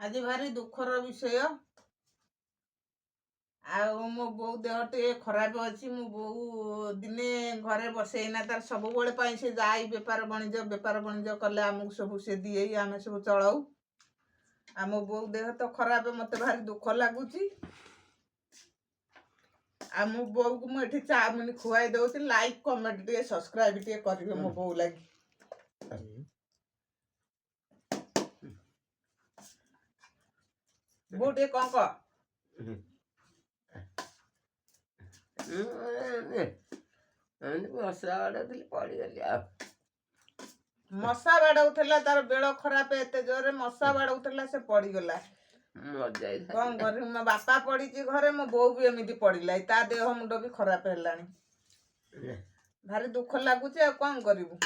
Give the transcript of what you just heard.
ଆଜି ଭାରି ଦୁଃଖର ବିଷୟ। ଆଉ ମୋ ବୋଉ ଦେହ ଟିକେ ଖରାପ ଅଛି। ମୋ ବୋଉ ଦିନେ ଘରେ ବସେଇନା, ତାର ସବୁବେଳେ ପାଇଁ ସେ ଯାଇ ବେପାର ବାଣିଜ୍ୟ, ବେପାର ବାଣିଜ୍ୟ କଲେ ଆମକୁ ସବୁ ସେ ଦିଏ, ଆମେ ସବୁ ଚଳାଉ। ଆମ ବୋଉ ଦେହ ତ ଖରାପ, ମୋତେ ଭାରି ଦୁଃଖ ଲାଗୁଛି। ଆଉ ମୋ ବୋଉକୁ ମୁଁ ଏଠି ଚାଉମିନ ଖୁଆଇ ଦଉଛି। ଲାଇକ୍, କମେଣ୍ଟ ଟିକେ, ସବସ୍କ୍ରାଇବ ଟିକେ କରିବେ ମୋ ବୋଉ ଲାଗି। ବୋଉ, ଟିକେ କଣ କହ। ଏମିତି ମଶା ବାଡ଼ଉଥିଲି, ପଡ଼ିଗଲି ଆଉ। ମଶା ବାଡଉଥିଲା, ତାର ବେଳ ଖରାପ, ଏତେ ଜୋରରେ ମଶା ବାଡଉଥିଲା, ସେ ପଡିଗଲା। ମରିଯାଇଥାନ୍ତି। କଣ କରିବି? ମୋ ବାପା ପଡିଛି ଘରେ, ମୋ ବୋଉ ବି ଏମିତି ପଡିଲା, ତା ଦେହ ମୁଣ୍ଡ ବି ଖରାପ ହେଲାଣି। ଭାରି ଦୁଃଖ ଲାଗୁଛି, ଆଉ କଣ କରିବୁ?